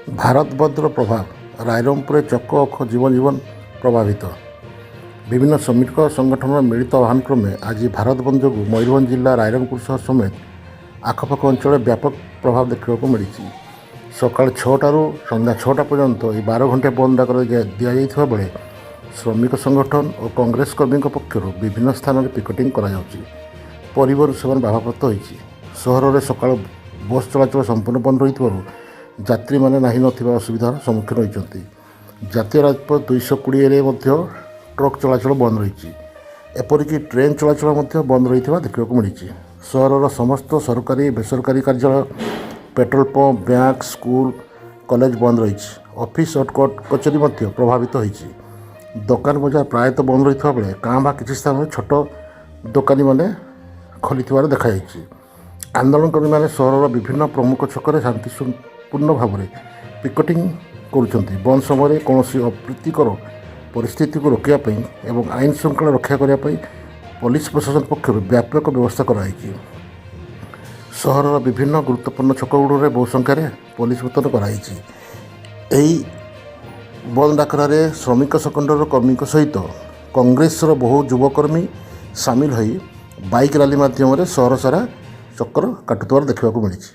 ଭାରତ ବନ୍ଦର ପ୍ରଭାବ ରାଇରଙ୍ଗପୁରରେ ଚକ ଅଖ ଜୀବନ ପ୍ରଭାବିତ। ବିଭିନ୍ନ ଶ୍ରମିକ ସଂଗଠନର ମିଳିତ ଆହ୍ୱାନ କ୍ରମେ ଆଜି ଭାରତ ବନ୍ଦ ଯୋଗୁଁ ମୟୂରଭଞ୍ଜ ଜିଲ୍ଲା ରାଇରଙ୍ଗପୁର ସହର ସମେତ ଆଖପାଖ ଅଞ୍ଚଳରେ ବ୍ୟାପକ ପ୍ରଭାବ ଦେଖିବାକୁ ମିଳିଛି। ସକାଳ 6ଟାରୁ ସନ୍ଧ୍ୟା 6ଟା ପର୍ଯ୍ୟନ୍ତ ଏହି 12 ଘଣ୍ଟା ବନ୍ଦ ଡାକରା ଦିଆଯାଇଥିବା ବେଳେ ଶ୍ରମିକ ସଂଗଠନ ଓ କଂଗ୍ରେସ କର୍ମୀଙ୍କ ପକ୍ଷରୁ ବିଭିନ୍ନ ସ୍ଥାନରେ ପିକେଟିଂ କରାଯାଉଛି। ପରିବହନ ସେବା ବାଧାପ୍ରାପ୍ତ ହୋଇଛି। ସହରରେ ସକାଳୁ ବସ୍ ଚଳାଚଳ ସମ୍ପୂର୍ଣ୍ଣ ବନ୍ଦ ରହିଥିବାରୁ ଯାତ୍ରୀମାନେ ନାହିଁ ନଥିବା ଅସୁବିଧାର ସମ୍ମୁଖୀନ ହୋଇଛନ୍ତି। ଜାତୀୟ ରାଜପଥ 220ରେ ମଧ୍ୟ ଟ୍ରକ୍ ଚଳାଚଳ ବନ୍ଦ ରହିଛି। ଏପରିକି ଟ୍ରେନ୍ ଚଳାଚଳ ମଧ୍ୟ ବନ୍ଦ ରହିଥିବା ଦେଖିବାକୁ ମିଳିଛି। ସହରର ସମସ୍ତ ସରକାରୀ, ବେସରକାରୀ କାର୍ଯ୍ୟାଳୟ, petrol pump, bank, school, college ବନ୍ଦ ରହିଛି। ଅଫିସ ଓ କୋର୍ଟ କଚେରୀ ମଧ୍ୟ ପ୍ରଭାବିତ ହୋଇଛି। ଦୋକାନ ବଜାର ପ୍ରାୟତଃ ବନ୍ଦ ରହିଥିବା ବେଳେ କାଁ ଭାଁ କିଛି ସ୍ଥାନରେ ଛୋଟ ଦୋକାନୀମାନେ ଖୋଲିଥିବାର ଦେଖାଯାଇଛି। ଆନ୍ଦୋଳନକାରୀମାନେ ସହରର ବିଭିନ୍ନ ପ୍ରମୁଖ ଛକରେ ଶାନ୍ତିପୂର୍ଣ୍ଣ ଭାବରେ ପିକେଟିଂ କରୁଛନ୍ତି। ବନ୍ଦ ସମୟରେ କୌଣସି ଅପ୍ରୀତିକର ପରିସ୍ଥିତିକୁ ରୋକିବା ପାଇଁ ଏବଂ ଆଇନ ଶୃଙ୍ଖଳା ରକ୍ଷା କରିବା ପାଇଁ ପୋଲିସ ପ୍ରଶାସନ ପକ୍ଷରୁ ବ୍ୟାପକ ବ୍ୟବସ୍ଥା କରାଯାଇଛି। ସହରର ବିଭିନ୍ନ ଗୁରୁତ୍ୱପୂର୍ଣ୍ଣ ଛକଗୁଡ଼ିକରେ ବହୁ ସଂଖ୍ୟାରେ ପୋଲିସ ମୁତୟନ କରାଯାଇଛି। ଏହି ବନ୍ଦ ଡାକରାରେ ଶ୍ରମିକ ସଂଗଠନର କର୍ମୀଙ୍କ ସହିତ କଂଗ୍ରେସର ବହୁ ଯୁବକର୍ମୀ ସାମିଲ ହୋଇ ବାଇକ୍ ରାଲି ମାଧ୍ୟମରେ ସହର ସାରା ଚକ୍କର କାଟୁଥିବାର ଦେଖିବାକୁ ମିଳିଛି।